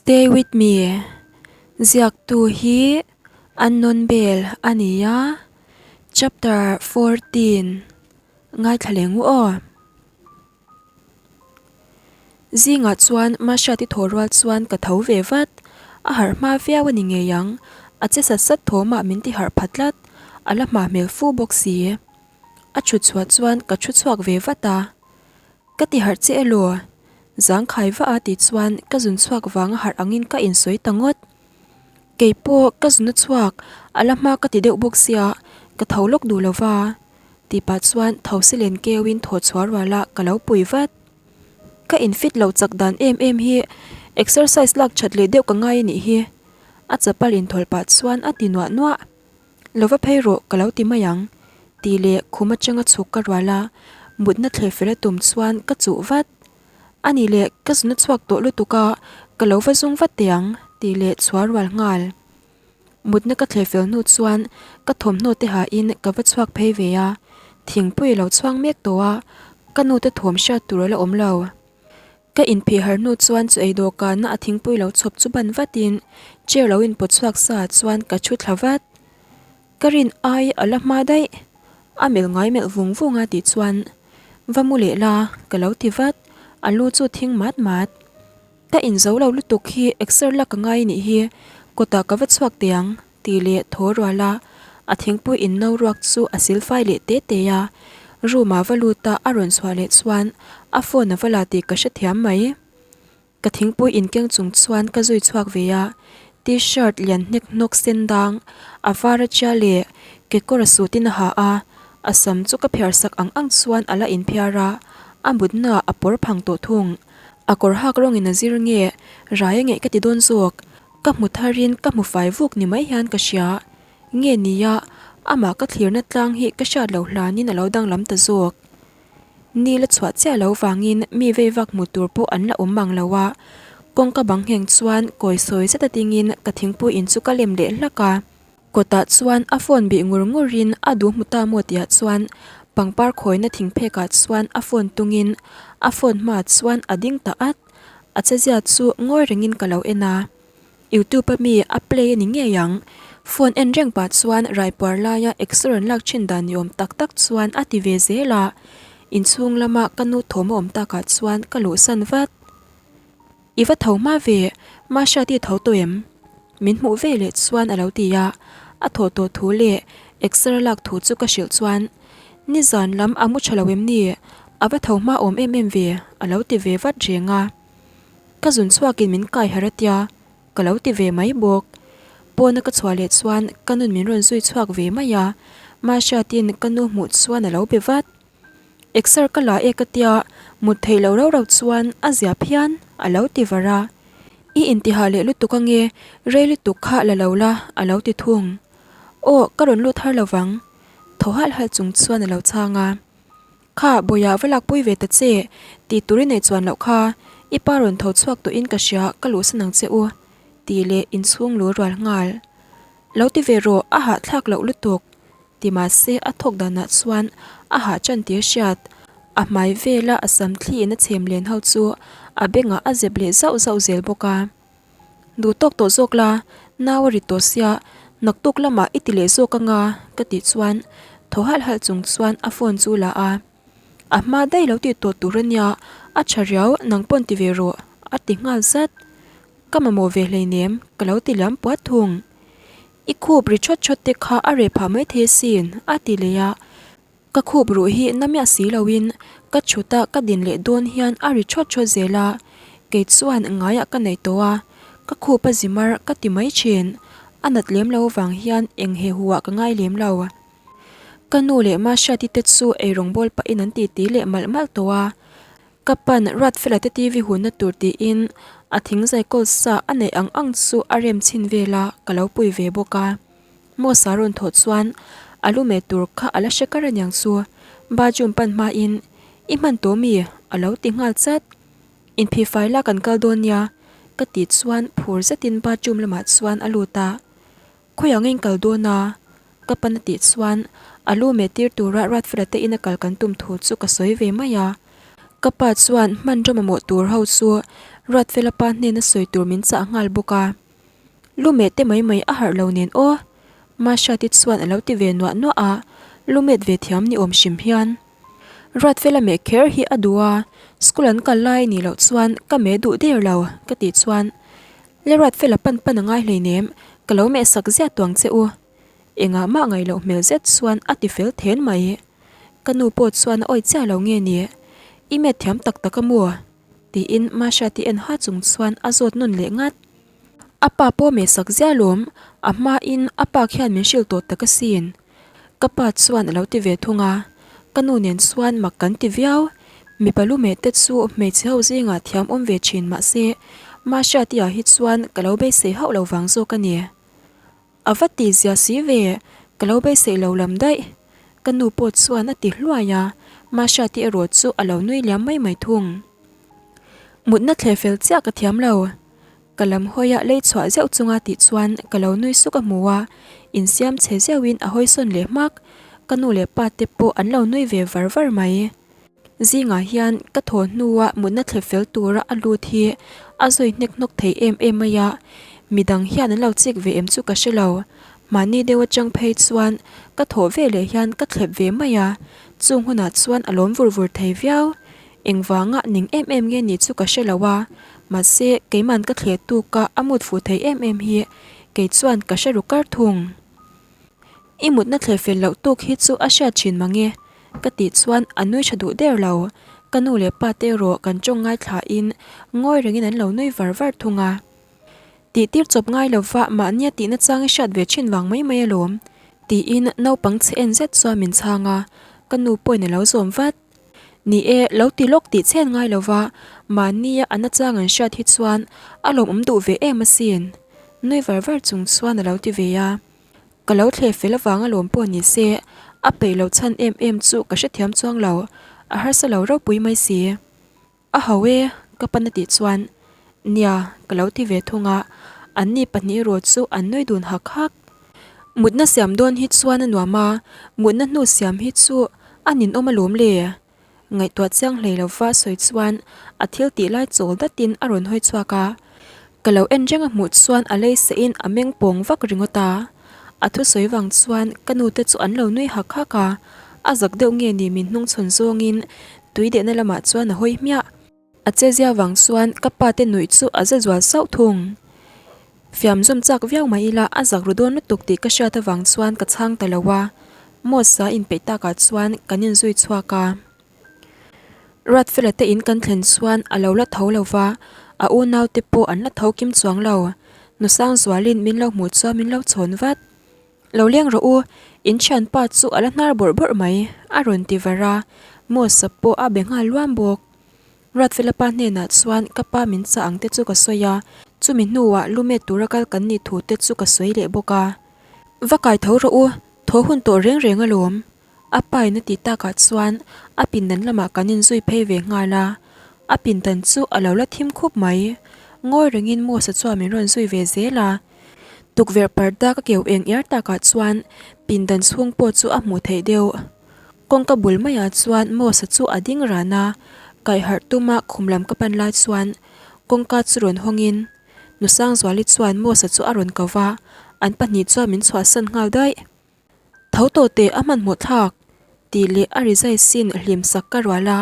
Stay with me ziaktu hi Unknown Bell a ni a, chapter 14 ngaithla leh ngu aw. Zingah chuan Mahriati thaw rual chuan ka tho ve vat, a harh hma viau a ni ngei ang, a che sat sat thawmah min ti harh pha tlat, a la hma hmel fu bawk si. A chhut chhuah chuan ka thu chhuak ve vat a. Ka ti harh che elaw? Zangkhai vah a tih chuan ka zun chhuak vanga harh angin ka insawi ta ngawt. Kei pawh ka zun a chhuak, a la hma ka ti deuh bawk sia, ka tho lawk duh lo va. Tih pah chuan tho si len keuin thaw chhuah ruala ka lo pui vat. Ka infit lo chak dan em em hi exercise lak that leh deuh ka ngai a nih hi. A chapal inthawlh pah chuan a ti nuah nuah. Lo va phei rawh ka lo ti mai ang tih leh khum atanga chhuk ka rual a, mutna thleh fel a tum chuan ka chuh vat. A nih leh ka zuna chhuak tawh lutuk a, ka lo va zung vat teh ang tih leh chhuah rual nghal. Mutna ka thleh fel hnu chuan ka thawmhnaw te hahin ka va chhuak phei ve a, thingpui a lo chhuang mek tawh a, ka nu te thawm hriat tur a la awm lo. Ka inphih har hnu chuan chu ei dawhkana a thingpui lo chhawp chu ban vatin chair lo inpawt chhuak sa ah chuan ka thu thla vat. Ka rin ai a la hma daih. A melh ngai melh vung vung a tih chuan va mu leh la ka lo ti vat, a lu chu thing mat mat. Ka inzo lo lutuk hi exer lak ka ngai nih hi, kawtah ka va chhuak teh ang. Tih leh thaw rual a, a thingpui in no ruak chu a sil fai leh te te a. Room ah va lut a, a rawn chhuah leh chuan a phone a va la tih ka hrethiam mai. Ka thingpui in keng chung chuan ka zui chhuak ve a, T-shirt lian hnek hnawk sen dang, a var a tia leh kekawr a suit in a ha a, a sam chu ka phiar sak ang ang chuan a la inphiar a, a mutna ah a pawr phang tawh thung. A kawr hak rawng in a zir nge, rai a ngeih ka ti dawn zawk. Ka hmu tharin ka hmu fai vuk ni mai hian ka hria. Nge nia, amah ka thlirna tlang hi ka hriat loh hlanin a lo danglam ta zawk. Ni la chhuah chiah lo vangin mi vei vak hmu tur pawh an la awm mang lo a, kawngka bang ngheng chuan kawi sawi zet a dingin ka thingpui in chu ka lem leh hlak a. Kawtah chuan a phone bih ngur ngurin a duh hmu ta maw tihah chuan pangpar khawina thingphekah chuan a phone tungin a phone hmaah chuan a ding ta at. A chezia chu ngawi rengin ka lo en a, YouTube a mi a play a ni ngei ang. Phone en reng pah chuan raipuar laia exer an lak thin dan ni awm tak tak chuan a ti ve zel a, inchhung lama ka nu thawm a awm takah chuan ka luhsan vat. I va tho hma ve, Mahriati tho tawh em? Min hmuh ve leh chuan a lo ti a, a thawh tawh thu leh exer a lak thu chu ka hrilh chuan, Nizan lam a mu tha lo em ni? A va tho hma awm em em ve, a lo ti ve vat reng a. Ka zun chhuakin min kai harh a tia, ka lo ti ve mai bawk. Pawna ka chhuah leh chuan ka nun min rawn zui chhuak ve mai a, Mahriatin ka nu hmuh chuan a lo be vat. Exer ka la e ka tia, mut theih loh rau rau chuan a zia phian, a lo ti var a. I intihah leh lutuk ange, rei lutuk kha la lo la, a lo ti thung. Aw, ka rawn lut har lovang, thaw halh halh chung chuan a lo chhang a. Kha, Bawiha va lakpui ve ta che, tih tur i neih chuan loh kha, i pa rawn tho chhuak tawhin ka hria, ka luhsan ang che u, tih leh inchhung lu rual nghal. Lo ti ve rawh, a hahthlak loh lutuk, Ti mahse a thawk danah chuan a hah ṭan tih a hriat. A hmai vela a sam thli in a chhem len ho chu a bengah a zep leh zauh zauh zel bawk a. Duh tawk tawh zawk la, nau a ri tawh sia, naktuk lamah i ti leh zawk anga ka tih chuan thaw halh halh chung chuan a phone chu la a. A hma daih lo tih tawh tur ania, a ṭha riau nang pawn ti ve rawh a ti nghal zat. Ka mamawh ve hleinem ka lo ti liam puat thung. I khup ri thawt thawt te kha a reh phah mai thei asin, a ti leh a. Ka khup ruh hi na miah si loin ka chhut a ka din leh dawn hian a ri thawt thawt zel a, kei chuan ngaiah ka neih tawh a, ka khup a zi mar ka ti mai thin. A nat lem lo avang hian eng he hu ah ka ngai lem lo. Ka nu leh Mahriati te chu eirawng bawl pahin an titi leh malh malh tawh a. Ka pan Ruatfela te TV hunna tur tiin a thingzai kawl sa a neih ang ang chu a rem chhin vel a, ka lo pui ve bawk a. Mosa rawn thawh chuan a lu meh tur kha a la hre kar aniang chu bathroom pan hmain I hman tawh mi? a lo ti nghal chat. Inphihfai la kan kal dawn nia ka tih chuan phur zetin bathroom lamah chuan a lut a. Khawiah nge in kal dawn a? Ka pan a tih chuan a lu meh tir tura Ruatfela te ina kal kan tum thu chu ka sawi ve mai a. Ka pa chuan hmanraw mamawh tur ho chu Ruatfela pa hnena sawi tur min chah nghal bawk a. Lu meh te mai mai a harh lo nen aw. Mahriati chuan a lo ti ve nuah nuah a, lu met ve thiam ni awm hrim hian. Ruatfela meh kher hi a duh a, school an kal lai nih loh chuan ka meh duh der lo ka tih chuan Le Ruatfela pan pan a ngai hleinem, ka lo meh sak ziah tuang che u. Engah mah ngaih loh hmel zet chuan a ti fel then mai. Ka nu pawh chuan a awih chiah lo nge ni? I met thiam tak tak a maw? Tiin Mahriati en ha chung chuan a zawt nawn leh ngat. A pa pawh meh sak ziah lawm, a hmain a pa khian min hrilh tawh tak asin. Ka pa chuan a lo ti ve thung a, ka nu nen chuan mak kan ti viau. Mipa lu meh te chu hmeichhe ho zingah thiam awm ve thin mahse Mahriati-ah hi chuan ka lo beisei hauh lo vang zawk a ni. A va ti zia si ve, ka lo beisei lo lam daih. Ka nu pawh chuan a ti hluai a, Mahriati erawh chu a lo nui liam mai mai thung. Mutna thleh fel chiah ka thiam lo. Ka lam hawi a lei chhuah zeuh chunga tih chuan ka lo nui suk a hmu a, insiam chhe zeuhin a hawi sawn leh hmak. Ka nu leh pa te pawh an lo nui ve var var mai. Zingah hian ka thaw hnua mutna thlep fel tura a lut hi a zawi hnek hnawk thei em em mai a, midang hian an lo chik ve em chu ka hre lo. Mahni deuh atang phei chuan ka thawh ve leh hian ka thlep ve mai a, chung hunah chuan a lawm vur vur thei viau. Engvanga ning em em nge nih chu ka hre lo a, mahse keiman ka thleh tuk a a mut fuh thei em em hi kei chuan ka hre ru kar thung. I mutna thleh fel loh tuk hi chu a hriat thin mange ka tih chuan a nui tha duh der lo. Ka nu leh pa te erawh kan tawng ngaithlain ngawi rengin an lo nui var var thung a. Tih tir chawp ngai lova mahnia tihna chang i hriat ve thin vang mai mai alawm tiin naupang chhe en zet chuan min chhang a, ka nu pawhin a lo zawm vat. Ni e, lo ti lawk tih chhen ngai lova mahnia a nachang an hriat hi chuan a lawmawm duh ve em asin. Nui var var chung chuan a lo ti ve a. Ka lo thleh fel avang alawm pawh ni se, a peih loh chhan em em chu ka hrethiam chuang lo, a harsa lo ropui mai si. A ho e, ka pan a tih chuan, Nia, ka lo ti ve thung a, anni pahnih erawh chu an nui dun hak hak. Mutna siam dawn hi chuan a nuam a, mutna hnu siam hi chu a ninawm alawm le. Ngaihtuah chiang hlei lova sawi chuan a thil tih lai chawl datin a rawn hawi chhuak a, ka lo en reng a hmuh chuan a lei sahin a meng pawng vak ringawt a. A thusawi vang chuan ka nute chu an lo nui hak hak a, a zak deuh nge ni min hnungchhawn zawngin tui dehna lamah chuan a hawi hmiah. A chezia vang chuan ka pa te nuih chu a za zual sauh thung. Fiam zawm chak viau mai ila a zak ru dawn lutuk tih ka hriat avang chuan ka chhang ta lo a, Moss-a inpeih takah chuan kan inzui chhuak a. Ruatfela te in kan thlen chuan a lo la tho lo va, a unau te pawh an la tho kim chuang lo. Nusangzualin min lo hmuh chuan min lo chhawn vat. Lo leng rawh u, in thianpa chu a la hnar bawrh bawrh mai, a rawn ti var a, Moss-a pawh a be nghal luam bawk. Ruatfela pa hnenah chuan ka pa min chah ang te chu ka sawi a, chumi hnuah lu met tura kal kan nih thu te chu ka sawi leh bawk a. Va kai tho rawh u, thaw hun tawh reng reng alawm. A pain a ti takah chuan a pindan lamah kan inzui phei ve nghal a, a pindan chu a lo la thim khup mai. Ngawi rengin Mosa chuan min rawn zui ve zel a. Tukverh parda ka keu eng iar takah chuan pindan chhung pawh chu a hmuh theih deuh. Kawngka bul maiah chuan Mosa chu a ding ran a, kaihharh tuma khum lam ka pan lai chuan kawngka chu rawn hawngin Nusangzuali chuan Mosa chu a rawn ko va, an pahnih chuan min chhuahsan nghal daih. Tho tawh teh a hmanhmawh thlak tih leh a rizai sin hlim sak ka rual a,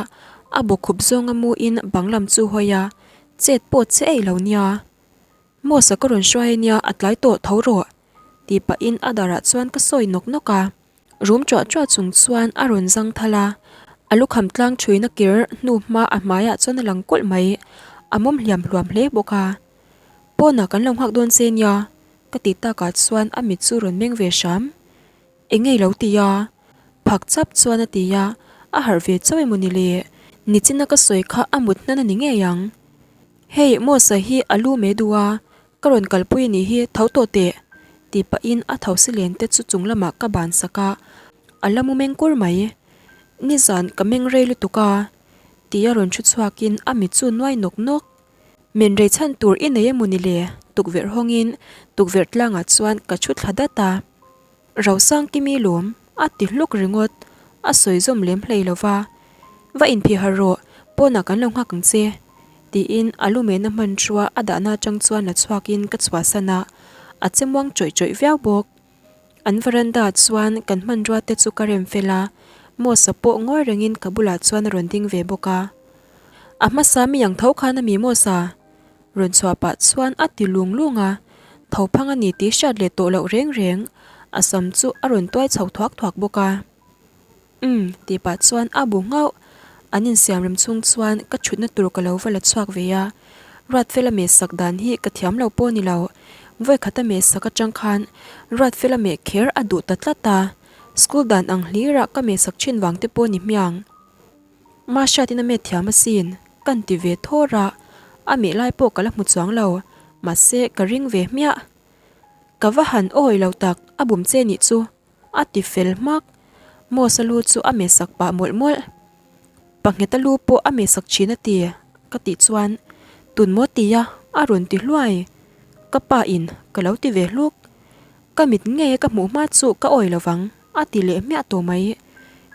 a bawkkhup zawnga muin bang lam chu hawi a, chet pawh che eih lo nia. Mosa ka rawn hruai ania a tlai tawh tho rawh tih pahin a darah chuan ka sawi nawk nawk a. Rum ṭuah ṭuah chung chuan a rawn zang thal a, a lukham tlang ṭhuina kir hnu hma a hmaiah chuan a lang kulh mai, a mawm hliam hluam hle bawk a. Pawnah kan lo nghak dawn che nia, ka ti takah chuan a mit chu rawn meng ve hram. Eng nge i lo ti a? Phak chap chuan a ti a, a harh ve chauh emaw ni le? Nichina ka sawi kha a mut hnan a ni ngei ang. Hei, Mosa hi a lu mai duh a, Ka rawn kalpui anih hi tho tawh teh tih pahin a thosi len te chu chung lamah ka ban sak a, a la mu meng kur mai. Nizan ka meng rei lutuk a tih a rawn thu chhuakin a mit chu nuai nawk nawk. Men rei chhan tur i nei emaw ni le tukverh hawngin tukverh tlangah chuan ka thu thla dat a. Rosangkimi lawm a ti hluk ringawt, a sawi zawm lem hlei lo va. Va inphih harh rawh. Pawnah kan lo nghak ang che, tiin a lu mehna hmanrua a dahna atang chuan la chhuakin ka chhuahsan a, a che muang chawih chawih viau bawk. An veranda ah chuan kan hmanrua te chu ka rem fel a, Mosa pawh ngawi rengin ka bulah chuan a rawn ding ve bawk a. A hmasa mi ang tho khan a mi Mosa? Rawn chhuah pah chuan a ti lung lung a, tho phang a ni tih hriat leh tawh loh reng reng, a sam chu a rawn tuai chho thuak thuak bawk a. Umm tih pah chuan a bu nghauh, an insiam rem chhung chuan ka thutna tur ka lo va la chhuak ve a, Ruatfela meh sak dan hi ka thiam lo pawh ni lo, vawikhat a meh sak atang khan Ruatfela meh kher a duh ta tlat a, school dan ang hlirah ka meh sak thin vang te pawh ni hmiang. Mahriatin a met thiam asin, kan ti ve thawr a, a meh lai pawh ka la hmu chuang lo, mahse ka ring ve hmiah. Ka va han awi lo tak, a bum che nih chu. A ti fel hmak. Moss-a lu chu a mehsak pah mawlh mawlh. Pangheta lu pawh a mehsak thin a ti, ka tih chuan, Tun maw tia? a rawn ti hluai. Ka pa in ka lo ti ve hluk. Ka mit ngei ka hmuh hma chu ka awi lovang, a ti leh hmiah tawh mai.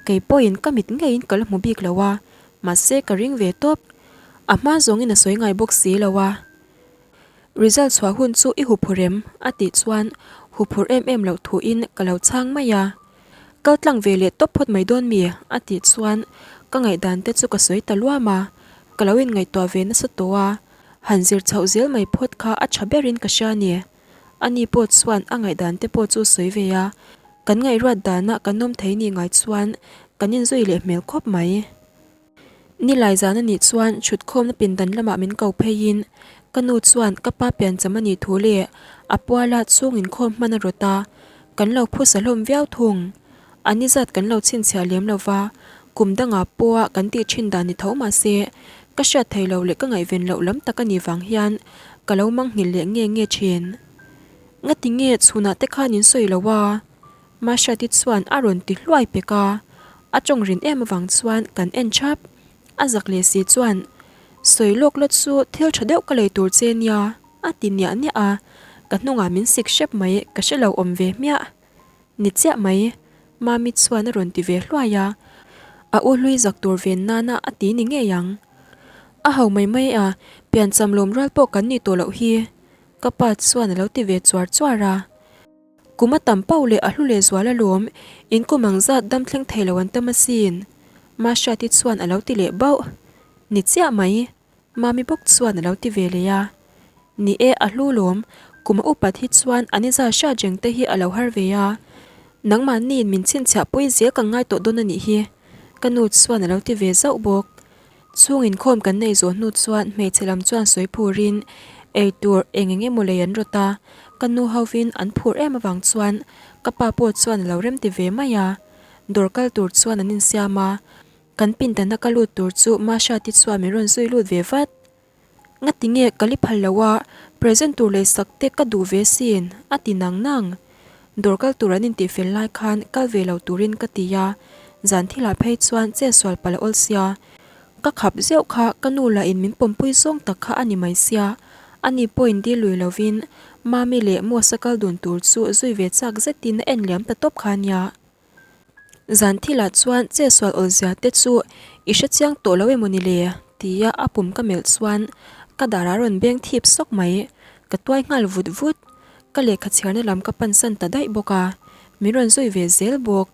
Kei pawhin ka mit ngeiin ka la hmu bik lo a, mahse ka ring ve tawp. A hma zawngin a sawi ngai bawk si lo a. Result chhuah hun chu i huphur em? a tih chuan huphur em em loh thuin ka lo chhang mai a. Kal tlang ve leh tawp phawt mai dawn mi? a tih chuan ka ngaihdan te chu ka sawi ta luam a, ka lo inngaihtuah ve nasa tawh a, han zir chhoh zel mai phawt kha a tha berin ka hria a ni. Ani pawh chuan a ngaihdan te pawh chu sawi ve a, kan ngaihruat dana kan awm thei ni ngai chuan kan inzui leh hmel khawp mai. Nilai zan a nih chuan chhutkhawmna pindan lamah min ko pheiin ka nu chuan ka pa piancham a nih thu leh a puala chhung inkhawm hman a rawt a, kan lo phusa hlawm viau thung. A ni zat kan lo chhinchhiah lem lo va, kum dangah pawha kan tih thin dan ni tho mah se ka hriat thei lo leh ka ngaihven loh lam tak a nih vang hian ka lo mangnghilh leh nge nge thin. Ngati nge chhunah te khan in sawi lo a? Mahriati chuan a rawn ti hluai pek a, a tawng rin em avang chuan kan en thap. A zak leh si chuan, Sawi lawk la chu thil tha deuh ka lei tur che nia, a ti niah niah a, ka hnungah min sik hrep mai ka hre lo awm ve hmiah. Ni chiah mai, Mami chuan a rawn ti ve hluai a, a u hlui zak tur ven nana a ti ni ngei ang. A ho mai mai a, piancham lawm rual pawh kan nih tawh loh hi, ka pa chuan a lo ti ve chuar chuar a. Kum a tam pauh leh a hlu leh zual alawm, in kum ang zat dam thleng thei lo an tam asin. Mahriati chuan a lo ti leh bauh. Ni chiah mai, Mami bawk chuan a lo ti ve leh a. Ni e, a hlu lawm, kum a upat hi chuan a ni za hriat reng te hi a lo har ve a. Nangmahniin min chhinchhiah pui zel ka ngai tawh dawn a nih hi, ka nu chuan a lo ti ve zauh bawk. Chhung inkhawm kan nei zawh hnu chuan hmeichhe lam chuan sawi phurin ei tur eng eng emaw lei an rawt a, ka nu hovin an phur em avang chuan ka pa pawh chuan a lo rem ti ve mai a. Dawr kal tur chuan an insiam a, kan pindana ka lut tur chu Mahriati chuan min rawn zui lut ve vat. Ngati nge ka li phal lo a, present tur lei sak te ka duh ve sin, a ti nang nang. Dawr kal tur an intih fel lai khan kal ve lo turin ka ti a, zan thilah phei chuan che sual palh a awl sia. Ka khap zeuh kha ka nu lah in min pawmpui zawng tak kha a ni mai sia, ani pawhin dil lui lovin Mami leh Mosa kal dun tur chu zui ve chak zetin a en liam ta tawp kha nia. Zan thilah chuan che sual awlzia te chu i hre chiang tawh lo emaw ni le? tia a pum ka melh chuan ka dar a rawn beng thip sawk mai. Ka tuai nghal vut vut. Ka lehkha chhiarna lam ka pansan ta daih bawk a, min rawn zui ve zel bawk.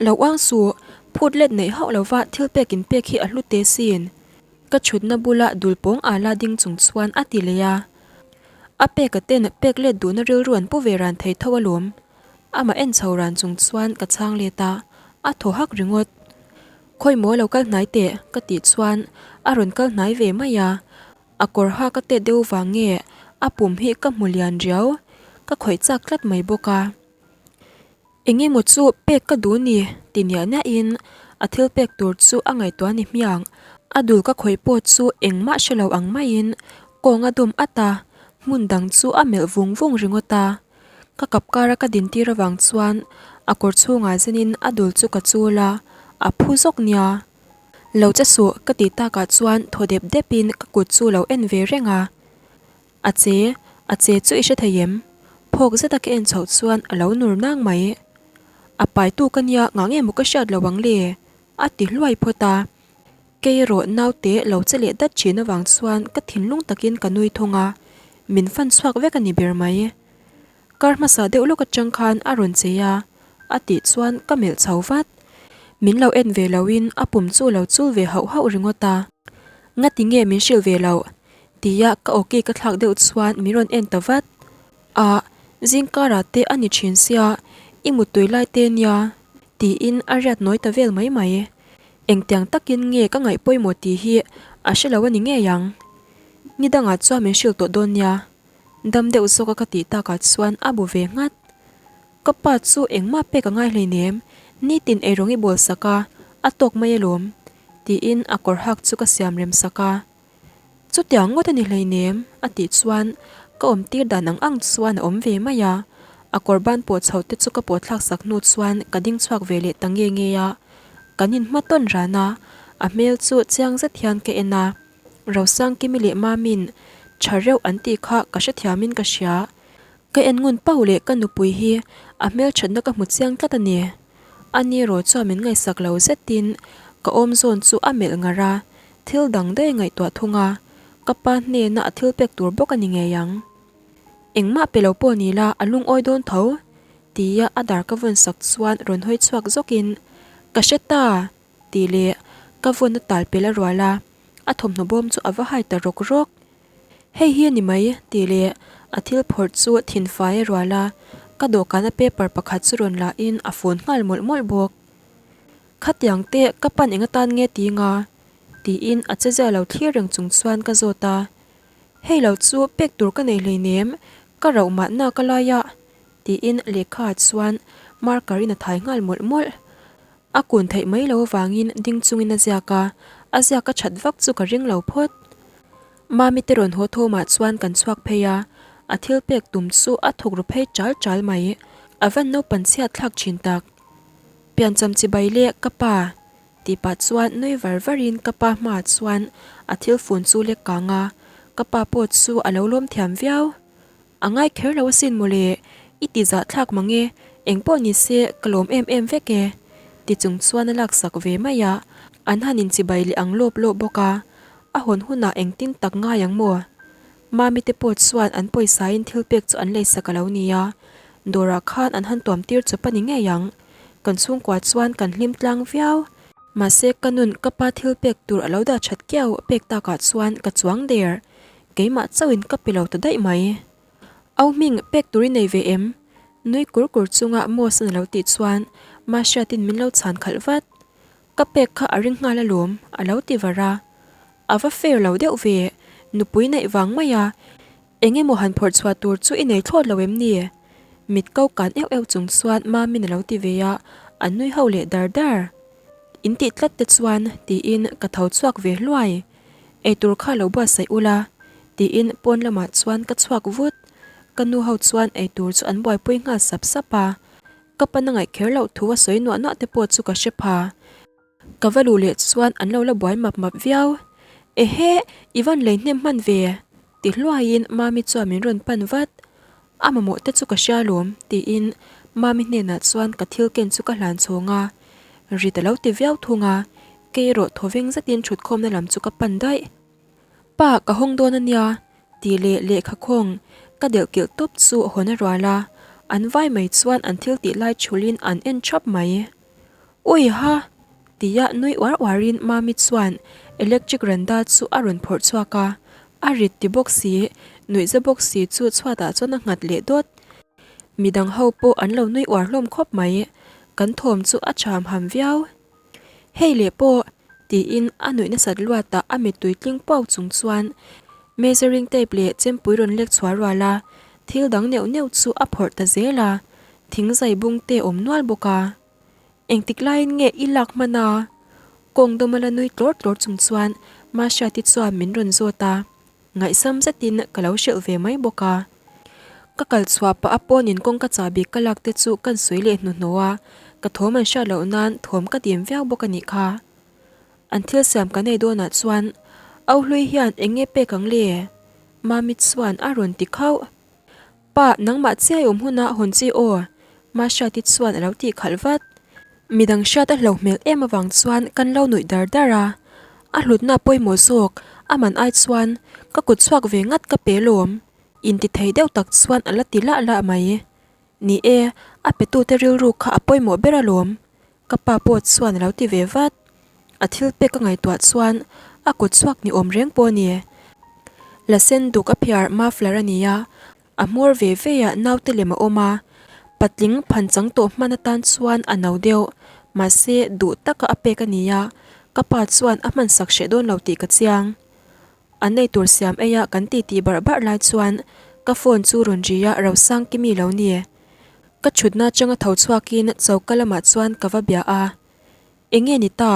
Lo uang suh, phut let neih hauh lova thil pek in pek hi a hlu te sin. Ka chhutna bula dul pawng ala ding chung chuan a ti leh a. A peka ten pek let duhna rilru an pu ve ran thei tho alawm. Amah en chho ran chung chuan ka chhang let a, a thaw hak ringawt. Khawi maw lo kal hnai teh ka tih chuan a rawn kal hnai ve mai a, a kawr ha ka tet deuh vang nge a pum hi ka hmu lian riau, ka khawih chak tlat mai bawk a. Eng emaw chu pek ka duh ni ti niah niah in a thil pek tur chu a ngaihtuah ni hmiang, a dul ka khawih pawh chu engmah hre lo ang maiin kawng a dawm at a, hmun dang chu a melh vung vung ringawt a. Ka kap kara ka din tir avang chuan a kawr chhungah zenin a dul chu ka chul a, a phu zawk nia. Lo che suh ka tih takah chuan thaw dep depin ka kut chu lo en ve reng a. A che, a che chu i hre thei em? Phawk zeta ka en chhoh chuan a lo nur nang mai. A paitu ka nia ngah nge maw ka hriat lo ang le? A ti hluai phawt a. Kei erawh naute lo che leh dat thin avang chuan ka thinlung takin ka nui thung a, min fan chhuak vek a ni ber mai. Kar hmasa deuh lawk atang khan a rawn chei a, a tih chuan ka melh chho vat. Min lo en ve loin a pum chu lo chul ve hauh hauh ringawt a. Ngati nge min hrilh ve loh? Tia ka awki ka thlak deuh chuan min rawn en ta vat. Ah, zingkarah te a ni thin sia, i muttui lai te nia, tiin a riat nawi ta vel mai mai. Engtiang takin nge ka ngaih pawimawh tih hi a hre lo a ni ngei ang. Ni dangah chuan min hrilh tawh dawn nia. Dam deuh zawka ka tih takah chuan a bu ve nghat. Ka pa chu engmah pek a ngai hleinem, nitin eirawng i bawl sak a, a tawk mai alawm, tiin a kawr hak chu ka siam rem sak a. Chutiang ngawt a ni hleinem, a tih chuan ka awm tir dan ang ang chuan a awm ve mai a. A kawr ban pawh chho te chu ka pawh thlak sak hnu chuan ka ding chhuak ve leh ta nge nge a. Kan inhma tawn ran a, a hmel chu chiang zet hian ka en a. Rosangkimi leh Mami'n tha reuh an tih kha ka hrethiamin ka hria. Ka en ngun pauh leh ka nupui hi a hmelthatna ka hmu chiang tlat a ni. Ani erawh chuan min ngaihsak lo zetin ka awm zawn chu a melh ngar a, thil dang daih ngaihtuah thung a, ka pa hnena a thil pek tur bawk a ni ngei ang. Engmah pe lo pawh ni la a lungawi dawn tho, tia a dar ka vawn sak chuan rawn hawi chhuak zawkin, Ka hre ta! Tih leh ka vawn a tal pel a rual a, a thawmhnaw bawm chu a va hai ta rawk rawk. Hei hi a ni mai, tih leh a thil phawrh chu thin fai a rual a, ka dawhkana paper pakhat chu rawn la in a fun nghal mawlh mawlh bawk. Khatiang te ka pan eng atan nge ti nga? tiin a che zia lo thlir reng chung chuan ka zawt a. Hei lo chu pek tur ka nei hleinem, ka rauh mahna ka lai a, tiin lehkha ah chuan marker in a thai nghal mawlh mawlh. A kun theih mai lo avangin ding chungin a ziak a, a ziak a that vak chu ka ring lo phawt. Mami te rawn haw thawmah chuan kan chhuak phei a, a thil pek tum chu a thawk ru phei chal chal mai. A van naupan chhiat thlak thin tak. Piancham chibai le ka pa tih pah chuan nui var varin ka pa hmaah chuan a thil fun chu lek kang a, ka pa pawh chu a lo lawm thiam viau. A ngai kher lo asin mawle, i ti zah thlak mang e, eng pawh ni se ka lawm em em vek e, ti chung chuan a laksak ve mai a, an han inchibai leh ang lawp lawp bawk a, a hawn hunah engtin tak ngai ang maw? Mami te pawh chuan an pawisain thil pek chu an leisak a lo ni a, dawrah khan an han tuam tir chawp a ni ngei ang, kan chhungkua chuan kan hlim tlang viau. Mahse ka nun ka pa thil pek tur a lo dah that kiau pek takah chuan ka chuang der. Keimah chauhin ka pe lo ta daih mai. Au hming pek tur i nei ve em? Nui kur kur chunga Mos-a'n a lo tih chuan Mahriatin min lo chhan khalh vat. Ka pek kha a ring nghal alawm, a lo ti var a. A va fair lo deuh ve, nupui neih vang mai a, eng emaw han phawrh chhuah tur chu i nei thlawt lo em ni? Mit ko kan euh euh chung chuan Mamin a lo ti ve a, a nui ho leh dar dar. In tih tlat te chuan tiin ka tho chhuak ve hluai. Eitur kha lo buatsaih ula, tiin pawn lamah chuan ka chhuak vut. Ka nu ho chuan eitur chu an buaipui nghal sap sap a, ka pan a ngaih kher loh thu a sawi nuah nuah te pawh chu ka hre pha. Ka va luh leh chuan an lo la buai map map viau. Ehe, i van lei hnem hman ve, ti hluaiin Mami chuan min rawn pan vat. A mamawh te chu ka hria alawm, tiin Mami hnenah chuan ka thil ken chu ka hlan chhawng a. Rit a lo ti viau thung a, kei erawh thawveng zetin thutkhawmna lam chu ka pan daih. Pa, ka hawng dawn a nia, tih leh lehkha khawng ka delh kilh tawp chu hawn a rual a, an vai mai chuan an thil tih lai thulin an en thap mai. Ui ha! Tia nui uar uarin Mami chuan electric randa chu a rawn phawrh chhuak a, a rit ti bawk si, nuihza bawk si chu chhuatah chuan a nghat leh dawt. Midang ho pawh an lo nui uar hlawm khawp mai, kan thawm chu a cham ham viau. Hei leh pawh! tiin a nuih nasat luatah a mittui tling puau chung chuan measuring tape leh chempui rawn lek chhuah rual a, thil dang neuh neuh chu a phawrh ta zel a, thingzai bung te awm nual bawk a. Engtik laiin nge i lak hman a? Kawng dawma la nui tlawr tlawr chung chuan Mahriati chuan min rawn zawt a, ngaihsam zetin ka lo hrilh ve mai bawk a. Ka kal chhuah pah a pawnin kawngka chahbi ka lak te chu kan sawi leh hnuhnawh a, ka thawm an hriat loh nan thawm ka dim viau bawk a nih kha. An thil siam kan ei dawnah chuan Auhlui hian eng nge pek ang le? Mami chuan a rawn ti khauh. Pa, nangmah chiai awm hunah hawn chi aw, Mahriati chuan a lo tih khalh vat. Midang hriat a hlo hmel em avang chuan kan lo nuih dar dar a. A hlutna pawimawh zawk, a man ai chuan ka kut chhuak ve ngat ka pe lawm. Intithei deuh tak chuan a la ti lah lah mai. Ni e, a petute rilru kha a pawimawh ber alawm. Ka pa pawh chuan a lo ti ve vat. A thil pek ka ngaihtuah chuan a kut chhuak ni awm reng pawh a ni. La sen duk a phiar muffler a ni a, a hmawr ve ve ah naute lem a awm a, patling phan chang tawh hman atan chuan a no deuh, mahse duh taka a pek a ni a, ka pa chuan a hman sak hreh dawn lo tih ka chiang. An ei tur siam ei a kan titi barh barh lai chuan ka phone chu rawn ri a Rosangkimi lo ni. Ka thutna atanga tho chhuakin choka lamah chuan ka va bia a, Enge ni ta?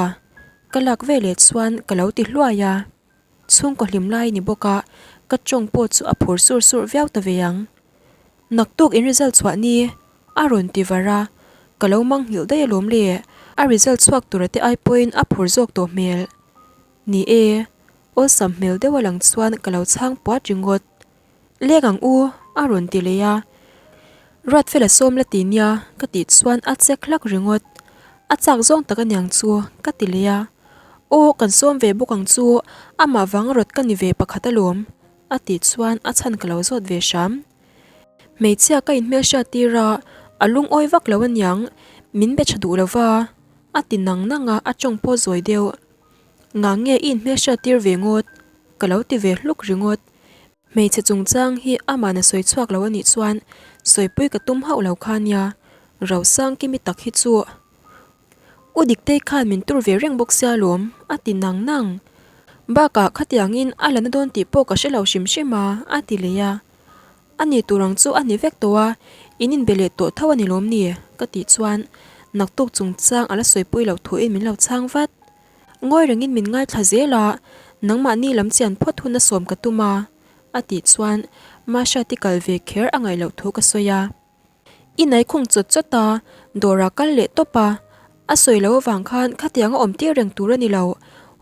Ka lak veleh chuan ka lo ti hluai a. Chhungkaw hlim lai ni bawk a, ka tawng pawh chu a phur sur sur viau ta ve ang. Naktuk in result chhuah ni? A rawn ti var a, ka lo mang nghilh daih alawm le, a result chhuak tura te ai pawhin a phur zawk tawh hmel. Ni e, awlsam hmel deuh a lang chuan ka lo chhang puat ringawt. Leng ang u, a rawn ti leh a. Ruatfela sawm la ti nia, ka tih chuan a chek hlak ringawt. A chak zawng tak aniang chu, ka ti leh a. Aw, kan sawm ve bawk ang chu, amah vang rawt ka ni ve pakhat alawm, a tih chuan a chhan ka lo zawt ve hram. Hmeichhia ka inhmelhriat tir a, a lungawi vak lo aniang, min be tha duh lo va, a ti nang nang a, a tawng pawh zawi deuh. Ngah nge i inhmelhriat tir ve ngawt? Ka lo ti ve hluk ringawt. Hmeichhe chungchang hi aman a sawi chhuak lo anih chuan sawipui ka tum hauh lo kha nia, Rosangkimi tak hi chu U Diktei khan min tur ve reng bawk sia lawm, a ti nang nang. Bakah khatiangin a la na dawn tih pawh ka hre lo hrim hrim a, a ti leh a. A ni tur ang chu a ni vek tawh a, in inbe leh tawh tho a ni lawm ni? ka tih chuan naktuk chungchang a la sawipui loh thuin min lo chhang vat. Ngawi rengin min ngaithla zel a, nangmahni lam chian phawt hun a sawm ka tum a, a tih chuan Mahriati kal ve kher a ngaih loh thu ka sawi a. I nai khung chawt chawt a, dawrah kal leh tawp a, a sawi loh avang khan khatiang a awm tir reng tur a ni lo,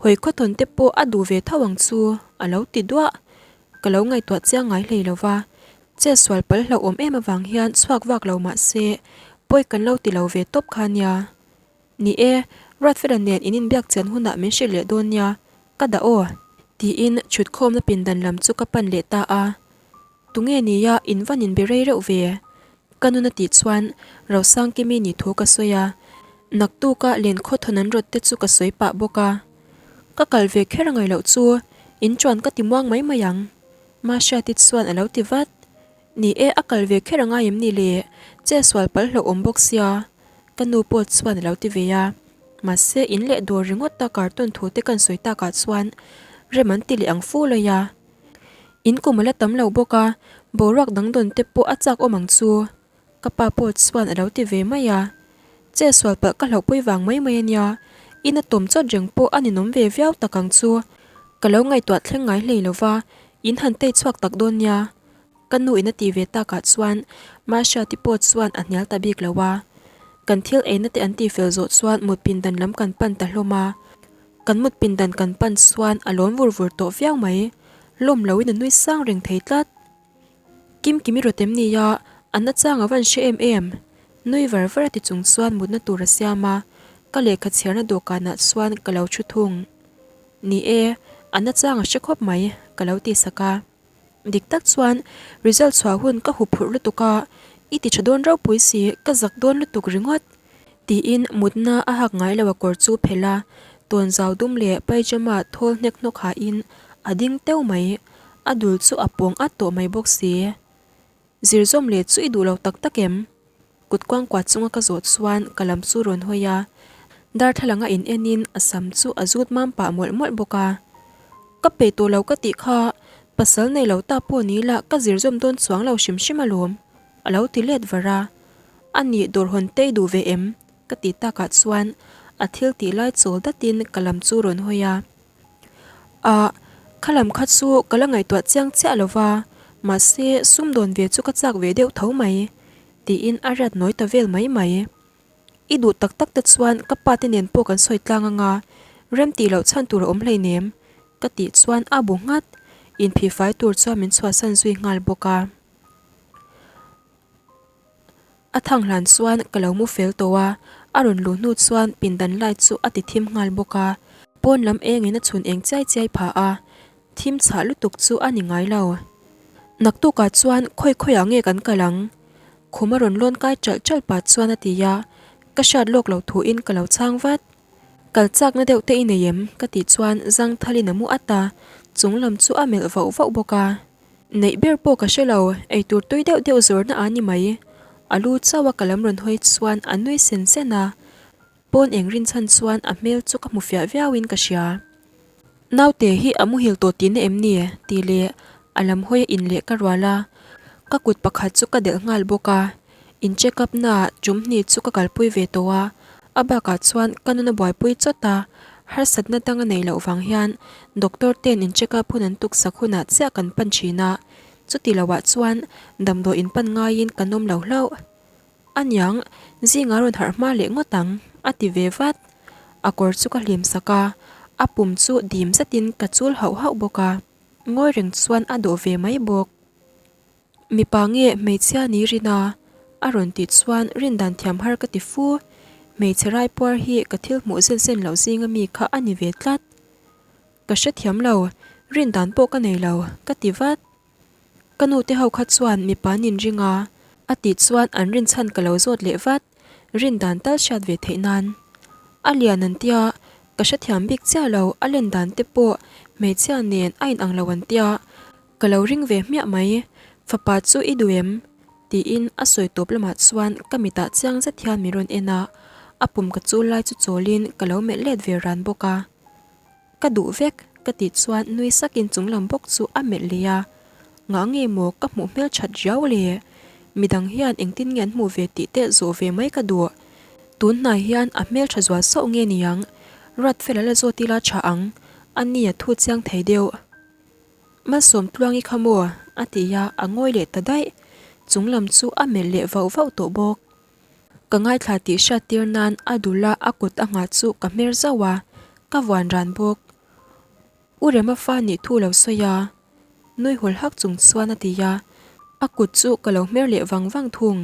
hawi khawthawn te pawh a duh ve tho ang chu, a lo ti duah. Ka lo ngaihtuah chiang ngai hlei lo va, chet sual pal hlauhawm em avang hian chhuak vak lo mah se, pawi kan lo ti lo ve tawp kha nia. Ni e, Ruatfela nen in inbiak chian hunah min hrilh leh dawn nia, ka dah aw, tiin chhutkhawmna pindan lam chu ka pan leh ta a. Tunge nia in van inbe rei reuh ve? Ka nun a tih chuan Rosangkimi ni thu ka sawi a, naktuka lenkhawt hawn an rawt te chu ka sawi pah bawk a. Ka kal ve kher angai loh chu in chuan ka ti muang mai mai ang, Mahriati chuan a lo ti vat. Ni e, a kal ve kher angai em ni le? Che sual pal hlauhawm bawk sia, ka nu pawh chuan a lo ti ve a. Mahse, in leh dawr ringawt ta carton thu te kan sawi takah chuan rem an ti leh ang fu lawi a. In kum a la tam lo bawk a, boruak dang dawn te pawh a chak awm ang chu, ka pa pawh chuan a lo ti ve mai a. Che sual palh ka hlauhpui vang mai mai a nia, in a tawm chawt reng pawh a ninawm ve viau tak ang chu. Ka lo ngaihtuah thleng ngai hlei lo va, in han tei chhuak tak dawn nia. Ka nu in a ti ve takah chuan Mahriati pawh chuan a hnial ta bik lo a. Kan thil eina te an ti fel zawh chuan mut pindan lam kan pan ta hlawm a. Kan mut pindan kan pan chuan a lawn vur vur tawh viau mai. Lawm loin a nui sang reng thei tlat. Kimkimi rawt em nia, a na chang a van hre em em. Nui var var a ti chung chuan mutna tur a siam a, ka lehkha chhiarna dawhkanah chuan ka lo thu thung. Ni e, a na chang a hre khawp mai, ka lo ti sak a. Dik tak chuan result chhuah hun ka huphurh lutuk a, i ti tha dawn ropui si, ka zak dawn lutuk ringawt. Tiin mutna a hak ngai lo a kawr chu phelh a, tawnzau dum leh pyjama thawl hnek hnawk hahin a ding teuh mai, a dul chu a pawng at tawh mai bawk si. Zir zawm leh chu i duh lo tak tak em? Kut kuangkuah chunga ka zawh chuan ka lam chu rawn hawi a, darthlalang a in enin a sam chu a zut mam pah mawlh mawlh bawk a. Ka peih tawh lo ka tih kha, pasal nei lo ta pawh ni ila ka zir zawm dawn chuang lo hrim hrim alawm, a lo ti let var a. A nih dawr hawn te i duh ve em? ka ti takah chuan a thil tih lai chawl datin ka lam chu rawn hawi a. Ah, kha lam kha chu ka la ngaihtuah chiang chiah lo va, mahse sumdawn ve chu ka chak ve deuh tho mai, tiin a riat nawi ta vel mai mai. I duh tak tak te chuan ka pa te nen pawh kan sawi tlang anga, rem tih loh chhan tur a awm hleinem, ka tih chuan a bu nghat, inphihfai tur chuan min chhuahsan zui nghal bawk a. A thang hlan chuan ka lo mu fel tawh a, a rawn luh hnu chuan pindan light chu a ti thim nghal bawk a. Pawn lam engin a chhun eng chiai chiai phah a, thim chhah lutuk chu a ni ngai lo. Naktukah chuan khawi khawiah nge kan kal ang? Khum a rawn lawn kai ṭalh ṭalh pah chuan a ti a, ka hriat lawk loh thuin ka lo chhang vat. Kal chakna deuh te i nei em? ka tih chuan zangthalin a mu at a, chung lam chu a melh vauh vauh bawk a. Neih ber pawh ka hre lo, eitur tui deuh deuh zawrna a ni mai. A lu chauh a ka lam rawn hawi chuan a nui sen sen a, pawn eng rinchhan chuan a hmel chu ka hmu fiah viauin ka hria. Naute hi a muhil tawh tihna em ni? tih leh a lam hawi a in leh ka rual a, ka kut pakhat chu ka delh nghal bawk a, in check up naah tum hnih chu ka kalpui ve tawh a, a bakah chuan ka nuna buaipui chawt a, harsatna dang a neih loh vang hian doctor ten in check up hun an tuksak hunah chiah kan pan thin a, chuti loah chuan damdawi in pan ngaiin kan awm lo hlauh. Aniang, zingah rawn harh hma leh ngawt ang, a ti ve vat. A kawr chu ka hlim sak a, a pum chu dim zetin ka chul hauh hauh bawk a, ngawi reng chuan a dawh ve mai bawk. Mipa nge hmeichhia ni rin a? a rawn tih chuan rindan thiam har ka ti fu. Hmeichhe raipuar hi ka thil hmuh zen zen loh zinga mi kha a ni ve tlat. Ka hrethiam lo, rindan pawh ka nei lo, ka ti vat. Ka nu te ho kha chuan mipa an inring a, a tih chuan an rinchhan ka lo zawt leh vat, rin dan tal hriat ve theih nan. A lian an tia, ka hrethiam bik chiah lo, a len dan te pawh hmeichhia nen a inang lo an tia, ka lo ring ve hmiah mai, fapa chu i duh em? Tiin a sawi tawp lamah chuan ka mitah chiang zet hian min rawn en a, a pum ka chul lai chu chawlin ka lo melh let ve ran bawk a. Ka duh vek, ka tih chuan nui sakin chung lam bawk chu a melh leh a. Ngah nge maw ka hmuh hmel that riau le? Midang hian engtin nge an hmuh ve tih te zawh ve mai ka duh. Tun hnai hian a hmel tha zual sauh nge niang? Ruatfela la zawt ila tha ang, a ni a thu chiang thei deuh. Malsawm tluangi kha maw? a ti a, a ngawi leh ta daih. Chung lam chu a melh leh vauh vauh tawh bawk. Ka ngaithla tih hriat tir nan a dul a a kut a nghah chu ka hmer zauh a, ka vuan ran bawk. U Rema fa nih thu lo sawi a, nui hul hak chung chuan a ti a, a kut chu ka lo hmer leh vang vang thung.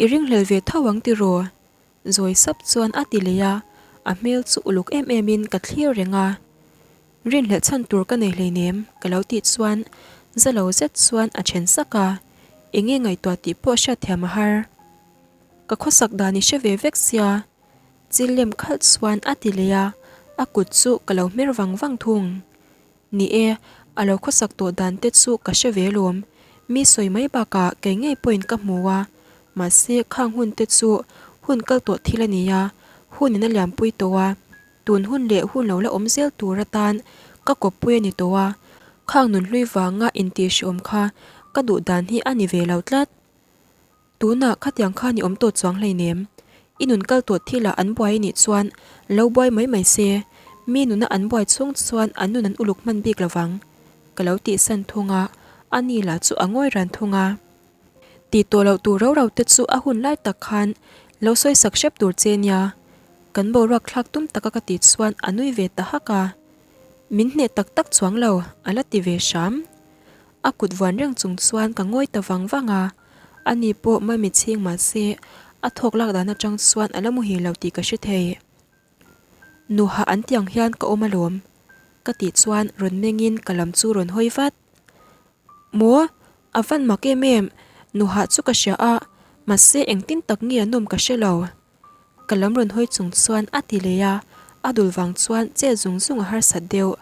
I ringhlel ve tho ang tiraw? Zawi sap chuan a ti leh a, a hmel chu uluk em em in ka thlir reng a. Rinhlelh chhan tur ka nei hleinem ka lo tih chuan za lo zet chuan a then sak a, enge ngaihtuah tih pawh hriatthiam a har. Ka khawsak dan i hre ve vek sia, chil lem khalh chuan a ti leh a, a kut chu ka lo hmer vang vang thung. Ni e, a lo khawsak tawh dan te chu ka hre ve lawm, mi sawi mai bakah kei ngei pawhin ka hmu a, mahse khang hun te chu hun kal tawh thil a ni a, hun in a liampui tawh a, Tun hun leh hun lo la awm zel tur atan ka kawppui a ni tawh a, khang nunhlui vanga intihhriawm kha ka duh dan hi a ni ve lo tlat. Tunah khatiang khan i awm tawh chuang hleinem. I nun kal tawh thilah an buai a nih chuan lo buai mai mai se, mi nuna an buai chhung chuan an nun an uluk hman bik lovang. Ka lo tihsan thung a, a ni lah chu a ngawi ran thung a. Tih tawh loh tur rau rau te chu a hun lai tak khan lo sawi sak hrep tur che nia. Kan boruak thlak tum taka ka tih chuan a nui ve ta hak a. Min hneh tak tak chuang lo, a la ti ve hram. A kut vuan reng chung chuan ka ngawi ta vang vang a. Ani pawh mami chhing mah se a thawk lak dan atang chuan a la muhil lo tih ka hre thei. Nuha an tiang hian ka awm alawm, ka tih chuan rawn mengin ka lam chu rawn hawi vat. Maw? A van mak em em, nuhah chu ka hria a, mahse engtin tak nge an awm ka hre lo. Ka lam rawn hawi chung chuan a ti leh a, a dul vang chuan chet zung zung a harsat deuh.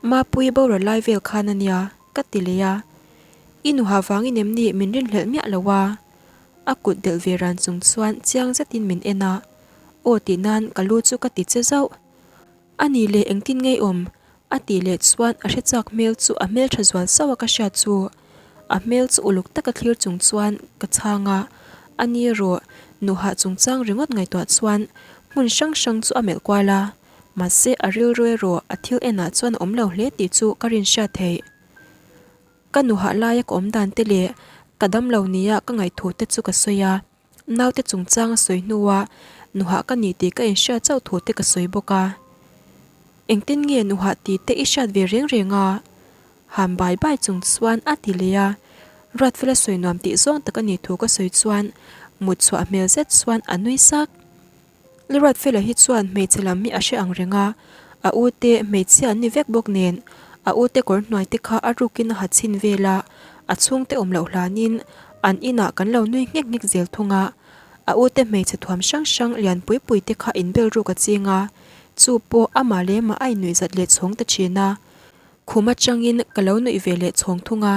Mapui boral lai vel khan a nia, ka ti leh a. I nuhah vangin em ni min rinhlelh miah lo a? A kut delh ve ran chung chuan chiang zetin min en a, aw tih nan ka lu chu ka ti che zauh. A nih leh engtin ngei awm? A tih leh chuan a hre chak hmel chu a hmel tha zual sauh a ka hriat chu. A hmel chu uluk taka thlir chung chuan ka chhang a, a ni erawh nuhah chungchang ringawt ngaihtuah chuan hmun hrang hrang chu a melh kual a, mahse a rilru erawh a thil enah chuan a awm lo hle tih chu ka rin hriat theih. Ka nuhah laia ka awm dan te leh ka damlo nia ka ngaihthu te chu ka sawi a. Naute chungchang a sawi hnua nuhah ka ni tih ka inhriat chauh thu te ka sawi bawk a. Engtin nge nuhah tih te i hriat ve reng reng a? Ham bai bai chung chuan a ti leh a. Ruatfela sawi nuam tih zawng tak a nih thu ka sawi chuan mut chhuah hmel zet chuan a nui sak. Lalruatfela hi chuan hmeichhe lam hi a hre ang reng a, a u te hmeichhia an ni vek bawk nen a u te kawr hnuai te kha a rukin a ha chhin vel a, a chhungte awm loh hlanin an inah kan lo nui nghek nghek zel thung a. A u te hmeichhe thuam hrang hrang lian pui pui te kha inbel ruk a ching a, chu pawh amah leh amah a innuih zat leh chhawng ta thin a. Khum atangin ka lo nuih ve leh chhawng thung a,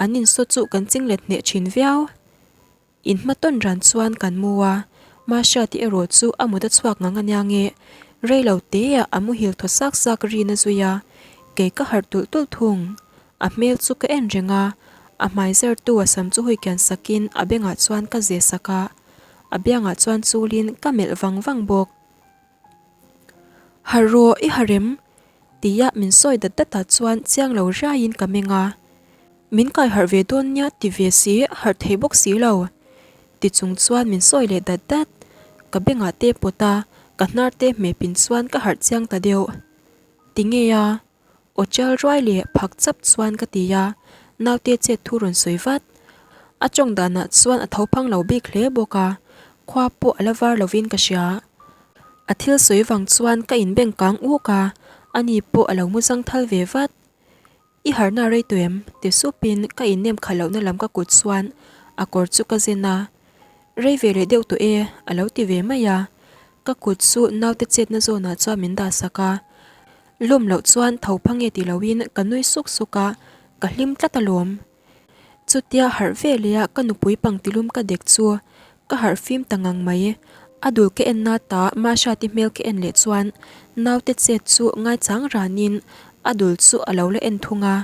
an insaw chu kan ching let hneh thin viau. In hma tawn ran chuan kan mu a, Mahriati erawh chu a mut a chhuak ngang ania nge, rei lo teah a muhil thaw sak sak rin a zui a, kei ka harh tulh tulh thung. A hmel chu ka en reng a, a hmai zartu a sam chu hui kian sakin a bengah chuan ka ze sak a, a biangah chuan chulin ka melh vang vang bawk. Harh rawh i harem? tia min sawi dat datah chuan chiang lo riaiin ka meng a. Min kai harh ve dawn nia ti ve si, harh thei bawk si lo. Ti chung chuan min sawi leh dat dat. Ka bengah te pawt a, ka hnar te hmeh pin chuan ka harh chiang ta deuh. Ti nge a? Aw chial ruai leh phak chap chuan ka ti a, naute chet thu rawn sawi vat. A tawng danah chuan a tho phang lo bik hle bawk a, khua pawh a la var lovin ka hria. A thil sawi vang chuan ka inbeng kang uk a, ani pawh a lo mu zangthal ve vat. I harhna rei tawh em? ti supin ka innem khalh lohna lam ka kut chuan a kawr chu ka zen a. Rei ve leh deuh tawh e, a lo ti ve mai a. Ka kut chu naute chetna zawnah chuan min dah sak a. Lawm loh chuan tho phang e ti loin ka nui suk suk a, ka hlim tlat alawm. Chutia harh ve leh a ka nupui pangtilum ka dek chu ka harh fim ta ngang mai. A dul ka en na ta Mahriati hmel ka en leh chuan naute chet chu ngaichang ranin a dul chu a lo la en thung a.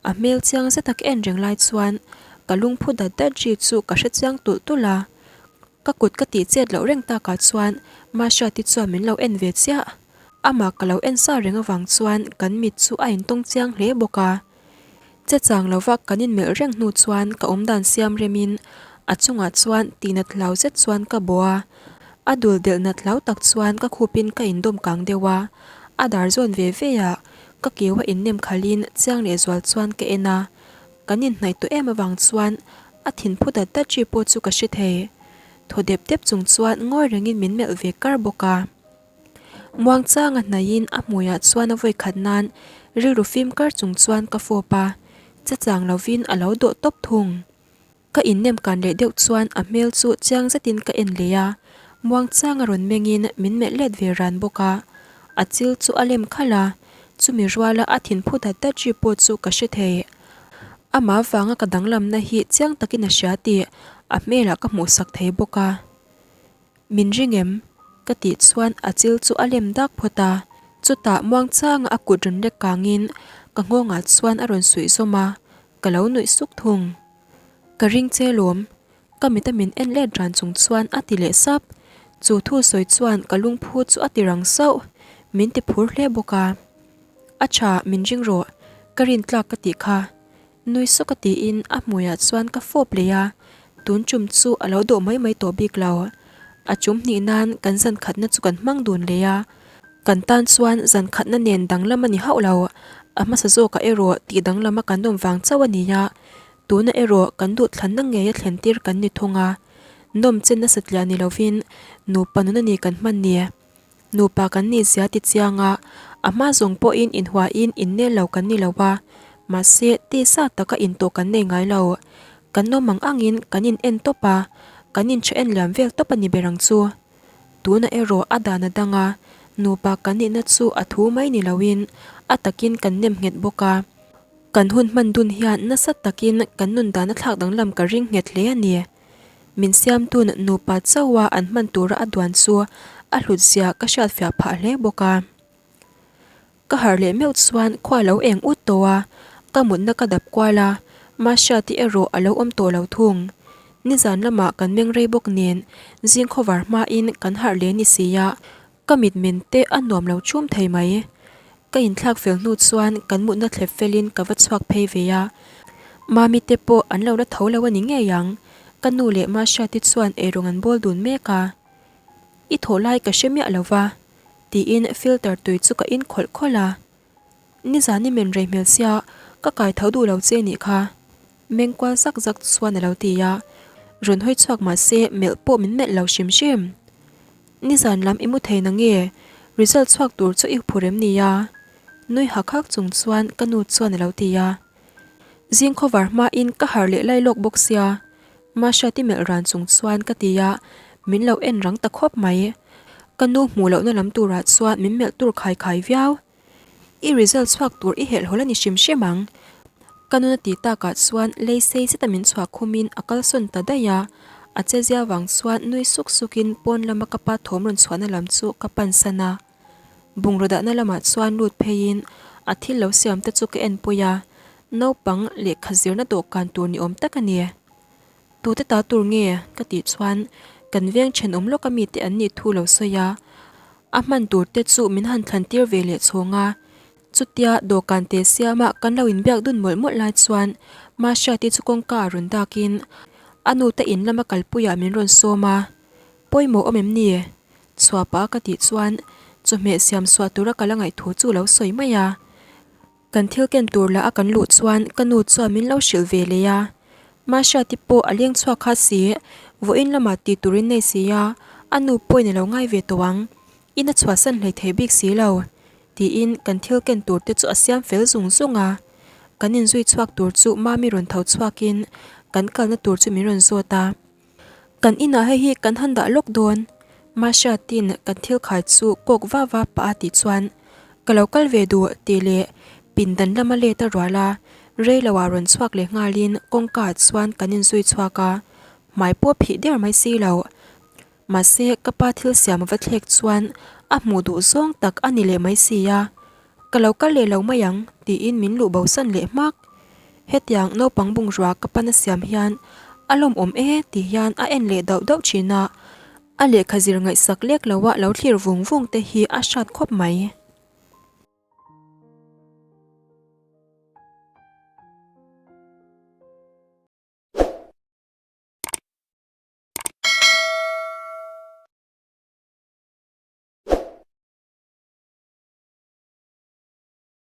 A hmel chiang zeta ka en reng lai chuan ka lungphu dat dat ri chu ka hre chiang tulh tulh a. Ka kut ka tih chet loh reng takah chuan Mahriati chuan min lo en ve chiah. Amah ka lo en sa reng avang chuan kan mit chu a intawng chiang hle bawk a. Che chang lova kan inmelh reng hnu chuan ka awmdan siam remin a chungah chuan tihnat hlau zet chuan ka bawh a, a dul delh nat hlau tak chuan ka khupin ka indawm kang deuh a, a dar zawn ve ve a, ka keu a innem khalhin chiang lehzual chuan ka en a, kan inhnaih tawh em avang chuan a thinphu dat dat ri pawh chu ka hre thei. Thaw dep dep chung chuan ngawi rengin min melh ve kar bawk a. Muangchanga hnaihin a hmuiah chuan a vawi khat nan rilru fim kar chung chuan ka fawp a, che chang lovin a lo dawh tawp thung. Ka innem kan leh deuh chuan a hmel chu chiang zetin ka en leh a, muangchanga rawn mengin min melh let ve ran bawk a, a chil chu a lem khalh a, chumi ruala a thinphu dat dat ri pawh chu ka hre thei. Amah vanga ka danglamna hi chiang takin a hria tih a hmelah ka hmuhsak thei bawk a. Min ring em? Ka tih chuan a chil chu a lem dak phawt a, chutah muangchanga a kut rawn lek kangin ka nghawngah chuan a rawn suih zawm a, ka lo nuih suk thung. Ka ring che lawm, ka mita min en let ran chung chuan a ti leh sap. Chu thu sawi chuan ka lungphu chu a ti rang sauh, min ti phur hle bawk a. A tha, min ring rawh, ka rin tlak ka tih kha. Nui sawk a tiin a hmuiah chuan ka fawp leh a, tun tum chu a lo dawh mai mai tawh bik lo. A tum hnih nan kan zan khatna chu kan hmang dun leh a, kan tan chuan zan khatna nen danglam a ni hauh lo. A hmasa zawkah erawh tih danglama kan awm vang chauh a ni a, tuna erawh kan duhthlanna ngeia thlen tir kan ni thung a. Nawm chen nasa tliah ni lovin nupa nun a ni kan hman ni. Nupa kan nih zia ti chiang a, a hma zawng pawhin inhuahin innel lo kan ni lo a, mahse tisa taka intawh kan nei ngai lo. Kan awm ang angin kan in en tawp a, kan intha en liam vel tawp a ni ber ang chu. Tunah erawh a dan a dang a, nupa kan nihna chu a thu mai ni loin a takin kan nem nghet bawk a. Kan hun hman dun hian nasa takin kan nun dan a thlak danglam ka ring nghet hle a ni. Min siamtun nupa chauha an hman tura a duan chu a hlut zia ka hriatfiah phah hle bawk a. Ka harh leh meuh chuan khua lo eng ut tawh a, ka mutna ka dap kual a, Mahriati erawh a lo awm tawh lo thung. Nizan lamah kan meng rei bawk nen zing khawvar hmain kan harh leh ni si a, Ka mitmen te a nuam lo chum thei mai. Ka inthlak fel hnu chuan kan mutna thlep felin ka va chhuak phei ve a. Mami te pawh an lo la tho lo a ni ngei ang. Ka nu leh Mahriati chuan eirawng an bawl dun mek a. I thawh lai ka hre miah lo va, tiin filter tui chu ka in khawlh khawlh a. Nizan i men rei hmel sia, ka kai tho duh lo che nih kha. Meng kual zak zak chuan a lo ti a. Rawn hawi chhuak mahse melh pawh min melh lo hrim hrim. Nizan lam i mu thei na nge? Result chhuak tur chu i phur em nia? Nui hak hak chung chuan ka nu chuan a lo ti a. Zing khawvar hmain ka harh leh lai lawk bawk sia, Mahriati melh ran chung chuan ka ti a, min lo en rang ta khawp mai. Ka nu hmuh lohna lam turah chuan min melh tur khai khai viau. I result chhuak tur i helh hawl a ni hrim hrim ang. Ka nuna ti takah chuan lei sei zeta min chhuah khumin a kalsawn ta daih a, a che zia vang chuan nui suk sukin pawn lama ka pa thawm rawn chhuahna lam chu ka pansan a. Bungraw dahna lamah chuan lut pheiin a thil lo siam te chu ka en pui a, naupang lehkha zirna dawhkan tur ni awm tak a ni. Tute ta tur nge? ka tih chuan kan veng thenawm lawka mite an nih thu lo sawi a, a hman tur te chu min han thlan tir ve leh chhawng a. Chutia dawhkan te siama kan lo inbiak dun mawlh mawlh lai chuan Mahriati chu kawngka a rawn dakin a nu te in lama kalpuiah min rawn sawm a, Pawimawh awm em ni? Chhuapa ka tih chuan chawhmeh siam suah tura ka la ngaih thu chu lo sawi mai a. Kan thil ken tur lah a kan luh chuan ka nu chuan min lo hrilh ve leh a. Mahriati pawh a leng chhuak kha si, vawiin lamah tih turin nei si a, a nu pawhin a lo ngai ve tawh ang. In a chhuahsan hlei thei bik si lo, tiin kan thil ken tur te chu a siam fel zung zung a. Kan inzui chhuak tur chu Mami rawn tho chhuakin kan kalna tur chu min rawn zawt a. Kan inah hei hi kan han dah lawk dawn. Mahriatin kan thil khai chu kawk va va pah a tih chuan ka lo kal ve duh tih leh pindan lama let a rual a, rei lo ah rawn chhuak leh nghalin kawngka ah chuan kan inzui chhuak a, hmai pawh phih der mai si lo. Mahse ka pa thil siam a va thlek chuan a hmuh duh zawng tak a ni leh mai si a, ka lo kal leh lo mai ang tiin min luh bosan leh hmak. Hetiang naupang bungrua ka pana siam hian a lawmawm e ti hian a en leh dauh dauh thin a, a lehkha zir ngaihsak lek loa lo thlir vung vung te hi a hrat khawp mai.